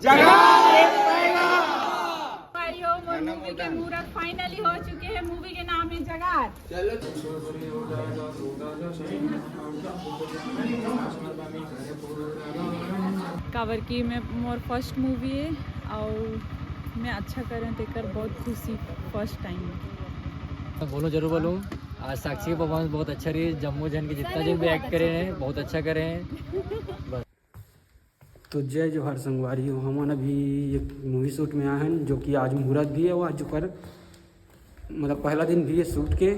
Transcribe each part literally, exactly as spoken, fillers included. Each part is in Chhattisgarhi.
भाइयों, मोर मूवी के मुहूर्त फाइनली हो चुके हैं। मूवी के नाम है जगार। काबर कि मैं, मोर फर्स्ट मूवी है और मैं अच्छा करें तेकर बहुत खुशी, फर्स्ट टाइम। बोलो, जरूर बोलो। आज साक्षी के परफॉर्मेंस बहुत अच्छा रही, जम्मो जन के जितना जन भी एक्ट करे हैं बहुत अच्छा करे हैं। बस। तो जय जोहार संगवारी हो, हमन अभी एक मूवी शूट में आए हैं जो कि आज मुहूर्त भी है, वो आज ओकर मतलब पहला दिन भी है शूट के।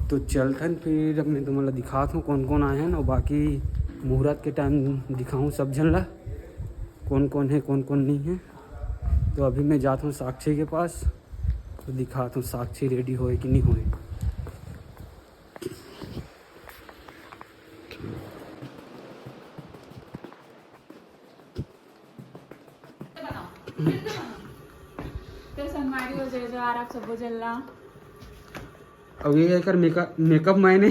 तो चलथन फिर, अब मैं तुमन ला दिखात हूँ कौन कौन आए हैं और बाकी मुहूर्त के टाइम दिखाऊँ सब झन ला कौन कौन है कौन कौन नहीं है। तो अभी मैं जात हूँ साक्षी के पास, तो दिखात हूँ साक्षी रेडी होए कि नहीं होए। तो संगवारी हो, जय जोहार आप सबो झन ला। अब ये एकर मेकअप, मेकअप मायने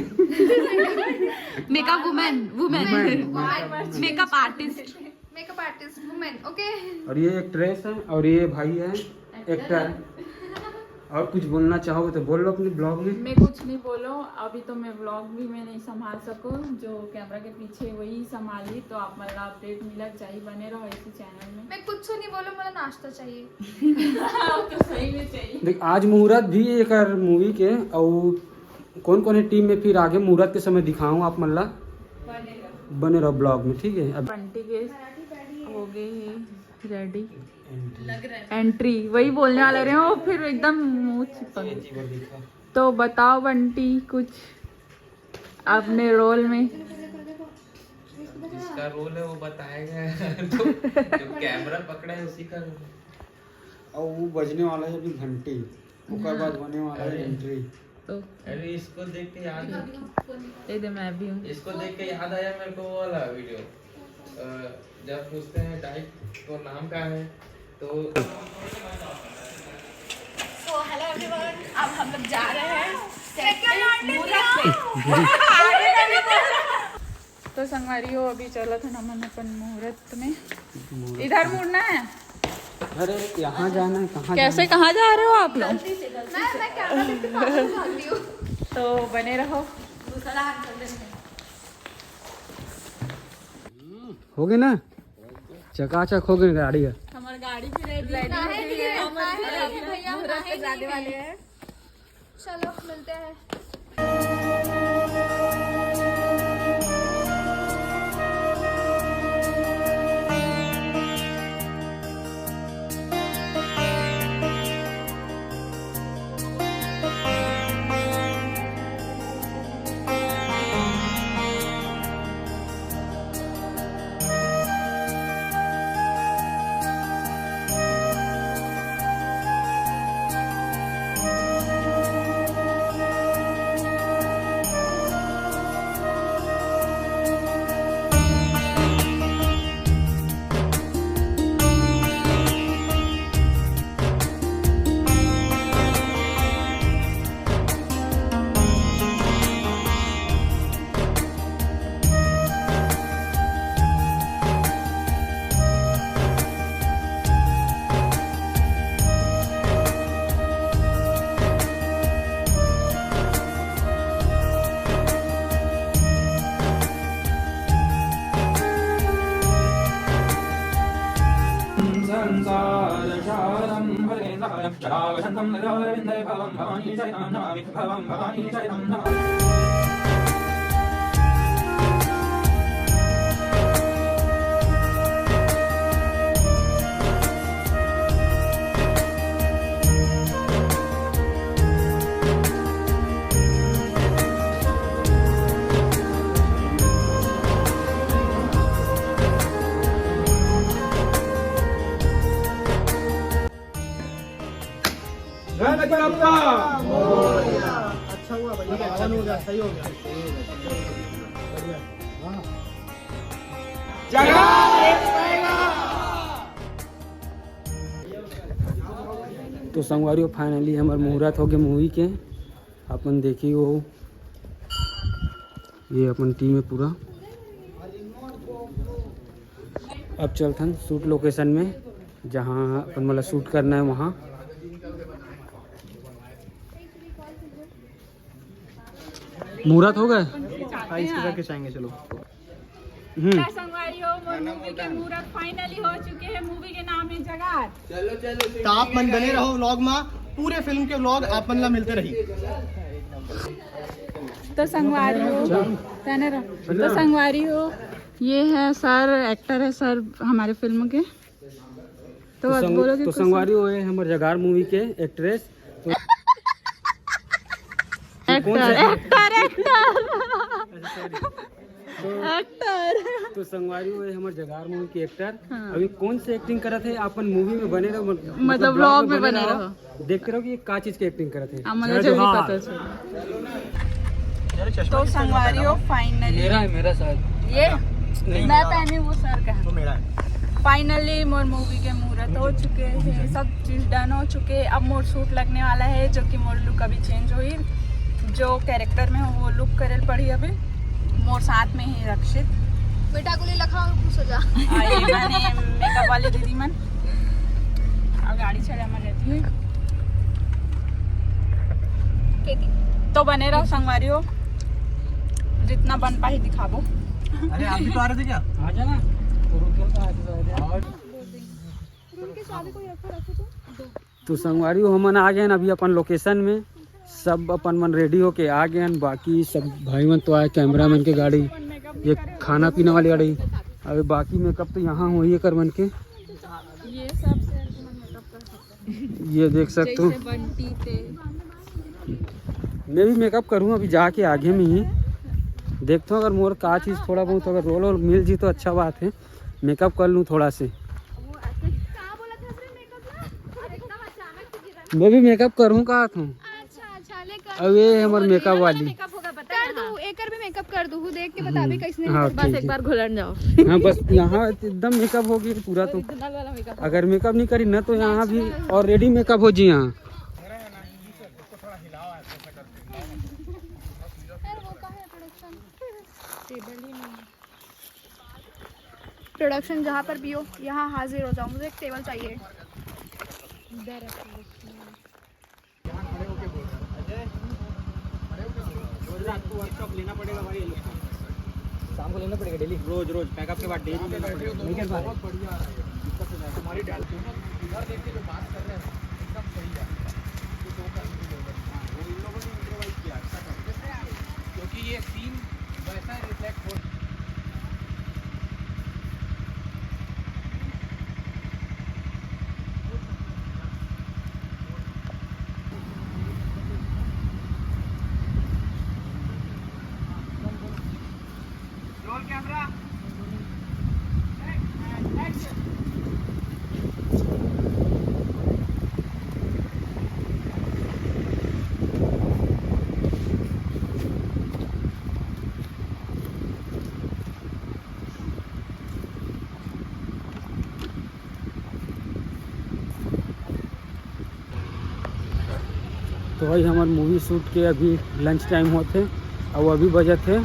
makeup woman, woman. Woman. Makeup artist. Makeup artist women, okay. और ये एक्ट्रेस है और ये भाई है एक्टर। और कुछ बोलना चाहो तो बोल लो अपने ब्लॉग में। मैं कुछ नहीं बोलो, अभी तो मैं ब्लॉग भी मैं नहीं संभाल सकूँ, जो कैमरा के पीछे वही संभाली। तो आप मन ला अपडेट मिलत जाही, बने रहो इसी चैनल में। मैं कुछ नहीं बोलो, मुझे नाश्ता चाहिए। तो सही में चाहिए। देख, आज मुहूर्त भी एकर मूवी के, और कौन कौन है टीम में, फिर आगे मुहूर्त के समय दिखाऊँ आप मन ला। बने रहो ब्लॉग में, ठीक है। अब बंटी के हो गए ही रेडी। एंट्री, वही बोलने वाला रहे हो, फिर एकदम मुंह चिपक गया। तो बताओ बंटी, कुछ अपने रोल में। जिसका रोल है वो बताएगा। जो, जो कैमरा पकड़ा है उसी का रोल है। और वो बजने वाला है अभी घंटी, ओकर बाद होने वाला है एंट्री। तो अरे इसको देख के याद, दे दे, मैं भी हूँ। इसको देख के याद आया मेरे को वो वाला वीडियो, अ, जब पूछते हैं डाइट तो नाम क्या है, तो तो हेलो एवरीवन, अब हम लोग जा रहे हैं सेकंड मुहूर्त पे। तो संगवारी हो, अभी चलत हन हमन अपन मुहूर्त में। इधर मुड़ना है। अरे, यहाँ जाना है, कहाँ कैसे, जाना है? कहाँ जा रहे हो आप लोग? मैं, मैं कैमरा लेके पागल हो जाती हूँ। तो बने रहो। दूसरा हाथ चल देंगे। हो गए ना, चकाचक हो गए गाड़ी का। हमारी गाड़ी भी रेडी है। भैया, भैया, जाने वाले हैं। चलो, मिलते हैं। संसारसारं भजते सारं सदा वसन्तं हृदयारविन्दे भवं भवानी सहितं नमामि, भवं भवानी सहितं नमामि। गणपति बप्पा। अच्छा हुआ भैया, हवन हो गया, सही हो गया। बढ़िया। हाँ। तो संगवारी हो, finally हमर मुहूर्त हो गए मूवी के। अपन देखी हो, ये अपन टीम है पूरा। अब चलथन शूट लोकेशन में। जहाँ अपन मन ला शूट करना है वहाँ। मुहूर्त हो गए। हाँ, इसके साथ खिंचाएंगे, चलो। हम्म। संगवारी हो, मोर मूवी के मुहूर्त फाइनली हो चुके हैं। मूवी के नाम है जगार। तो आप मन बने रहो व्लॉग में, पूरे फिल्म के व्लॉग आप मन ला मिलते रही। तो संगवारी हो, तने रहो। तो संगवारी हो, ये है सर, एक्टर है सर हमारे फिल्म के। तो तो आज संग-, बोलो कि तो कुछ संगवारी हो है हमर जगार मूवी के एक्ट्रेस। तो एक्टर, एक्टर, एक्टर। तो, एक्टर। तो संगवारी हो है हमर जगार मूवी के एक्टर। हाँ। अभी कौन से एक्टिंग करत है, अपन मूवी में बने रहो, मत-, मतलब मतलब व्लॉग व्लॉग में में बने बने रहो। रहो। देखते रहो कि ये का चीज के एक्टिंग करत है। हाँ, मतलब जय जो भी जोहार। पता चला। तो संगवारी हो, फाइनली मेरा है, मेरा शायद। ये नहीं, मैं मेरा। पहनी, वो सर का है। वो मेरा है। फाइनली मोर मूवी के मुहूर्त हो चुके हैं, सब चीज डन हो चुके। अब मोर सूट लगने वाला है, जो कि मोर लुक अभी चेंज हुई, जो कैरेक्टर में हो वो लुक करे पड़ी। अभी मोर साथ में ही रक्षित, बेटा गोली लखा और खुश हो जा। आ, ये माने मेकअप वाली दीदी मन। अब गाड़ी चला मन रहती हूँ। तो बने रहो संगवारी हो, जितना बन पाही दिखाबो। अरे, आप भी तो आ रहे थे क्या? आ जाना। तो रुक के तो आ जाओ। और उनके चाबी कोई रखो, रखो तो। तो संगवारी हो, हमन आ गए हैं अभी अपन लोकेशन में। सब अपन मन रेडी होके आ गए हैं। बाकी सब भाई मन तो आए, कैमरा मैन के गाड़ी, ये खाना पीना वाली गाड़ी। अभी बाकी मेकअप तो यहाँ हो ही कर मन के। ये सब से मेकअप कर सकते हैं। ये देख सकते हो। जैसे बंटी थे। मैं भी मेकअप करूँ अभी जाके आगे में ही। देखता हूँ अगर मोर का चीज़ थोड़ा बहुत अगर रोल वोल मिल जी तो अच्छा बात है, मेकअप कर लूँ थोड़ा से। मैं भी मेकअप करूँ का थूँ। अच्छा, अच्छा, ले कर। अब ये हमर मेकअप वाली। मेकअप होगा, बता कर दू, एकर भी मेकअप कर दू, देख के बताबे हम्म। कैसने हाँ, मेकअप। बस ठीक एक है। बार घुलन जाओ। हाँ, बस यहाँ एकदम मेकअप हो गई पूरा तो। ओरिजिनल वाला मेकअप। अगर मेकअप नहीं करी ना तो यहाँ भी ऑलरेडी मेकअप हो जी यहाँ। यार, वो कहाँ है प्रोडक्शन? टेबल ही नहीं है। प्रोडक्शन जहाँ पर भी हो, यहाँ हाजिर हो जाओ, मुझे एक टेबल चाहिए। इधर है प्रोडक्शन। यहाँ खड़े होके बोल रहा है। अजय, खड़े होके बोल रहा है। रोज रात को वर्कशॉप लेना पड़ेगा भाई ये लोग को। शाम को लेना पड़ेगा डेली? रोज, रोज, पैकअप के बाद डेली लेना पड़ेगा। बहुत बढ़िया है। दिक्कत हो जाएगी। तुम्हारी डाल के इधर देख के जो बात कर रहे हैं, एकदम सही है। तो दो का भी जरूरत है। हाँ, वो इन लोगों ने इम्प्रोवाइज किया, अच्छा था। क्योंकि ये सीन वैसा रिफ्लेक्ट हो। Roll camera. तो भाई, हमर मूवी शूट के अभी लंच टाइम होथे, अउ अभी बजत हे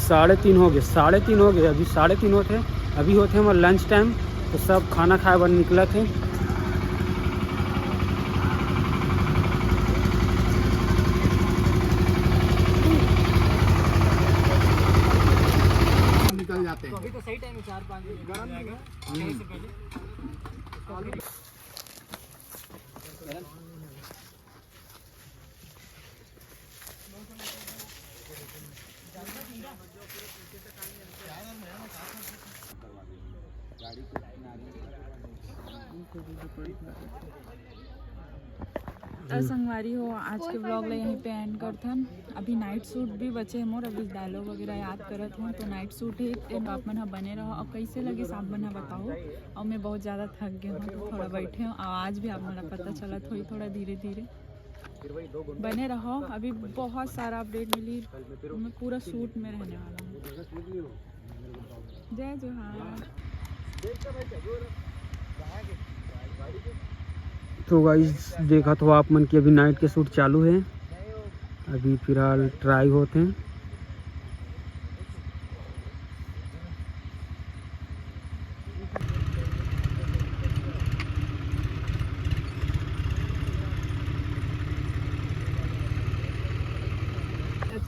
साढ़े तीन हो गए, साढ़े तीन हो गए, अभी साढ़े तीन होथे, अभी होथे हमर लंच टाइम। तो सब खाना खाए बर निकलत हे। निकल जाते हैं। तो अभी तो सही टाइम है, चार पाँच बजे। गरम नहीं है। तो संगवारी हो, आज के व्लॉग ला यहीं पे एंड करथन। अभी नाइट शूट भी बचे हे मोर, अभी डायलॉग वगैरह याद करत हूँ। तो नाइट शूट हे, तो आप मन ह बने रहो। और कैसे लगिस आप मन ह बताओ। और मैं बहुत ज़्यादा थक गए हूँ, तो थोड़ा बैठे हूँ। आवाज़ भी आप मन ला पता चलत होही थोड़ा धीरे धीरे। बने रहो, अभी बहुत सारा अपडेट मिली। मैं पूरा शूट में रहने वाला हूँ। जय जोहार। तो गाइस, देखा तो आप मन की अभी नाइट के शूट चालू है, अभी फिलहाल ट्राई होते हैं।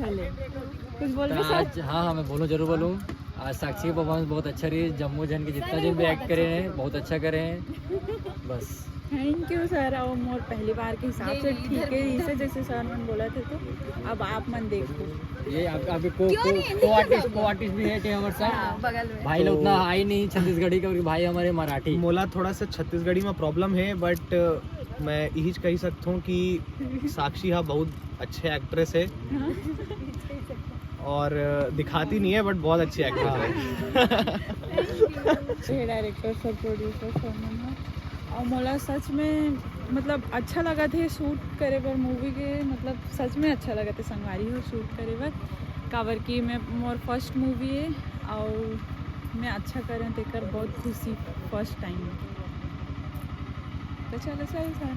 कुछ बोल तो रहे सर? आज, हाँ हाँ, मैं बोलूँ, जरूर बोलूँ। आज साक्षी के परफॉर्मेंस बहुत अच्छा रही, जम्मो जन के जितना जन भी एक्ट करे हैं बहुत अच्छा करे हैं। बस थैंक यू सर। और मोर पहली बार के हिसाब से ठीक है, इसे जैसे सर मन बोला थे तो अब आप मन देखो। ये आप, आपके को को आर्टिस्ट को आर्टिस्ट भी है थे हमारे साथ। बगल में भाई लोग उतना हाई नहीं छत्तीसगढ़ी का, क्योंकि भाई हमारे मराठी। मोला थोड़ा सा छत्तीसगढ़ी में प्रॉब्लम है, बट मैं यही कही सकता हूँ कि साक्षी हा बहुत अच्छे एक्ट्रेस है और दिखाती नहीं है, बट बहुत अच्छी एक्ट्रेस है। हे डायरेक्टर सर, प्रोड्यूसर सर मन ह। और मोला सच में मतलब अच्छा लगा थे शूट करे बर मूवी के, मतलब सच में अच्छा लगा थे संगवारी हो शूट करे बर, काबर कि मैं मोर फर्स्ट मूवी है और मैं अच्छा करें तेकर बहुत खुशी फर्स्ट टाइम। तो चलो सर सर